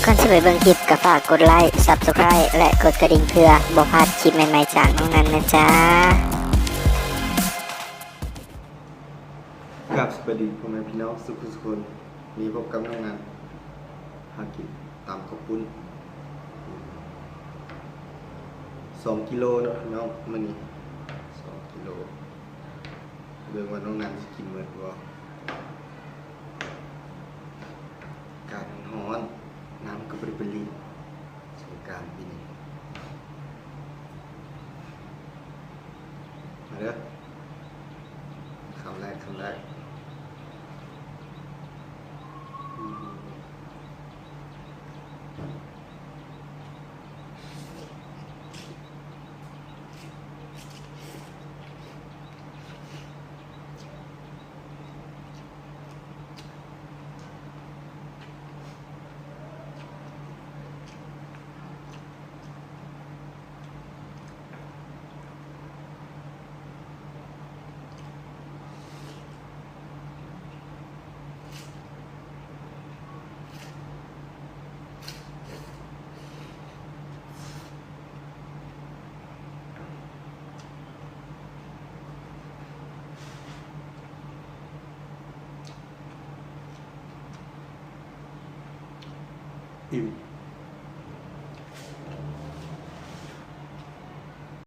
ກ່ອນຊິໄປເບິ່ງຄລິບ ກໍຝາກກົດໄລ ຊັບສະໄຄຣບ໌ ແລະ ກົດກະດິ່ງ ເພື່ອບໍ່ພາດຄລິບໃໝ່ໆຈາກນ້ອງນັນນະຈ້າ. ກາບສະບາຍດີພໍ່ແມ່ພີ່ນ້ອງສູ່ຄົນ, ນີ້ພົບກັບນ້ອງນັນ ຫາກິນຕຳເຂົ້າປຸ້ນ ສອງກິໂລເນາະພີ່ນ້ອງ ມື້ນີ້ ສອງກິໂລ. ເບິ່ງວ່ານ້ອງນັນຊິກິນໝົດບໍ່. ອາກາດມັນຮ້ອນ ນ້ຳກໍບໍ່ໄດ້ໄປຫຼິ້ນ ສົງການປີນີ້. ມາເດີ້ ຄຳແລກ ຄຳແລກ. ອີ່ມ.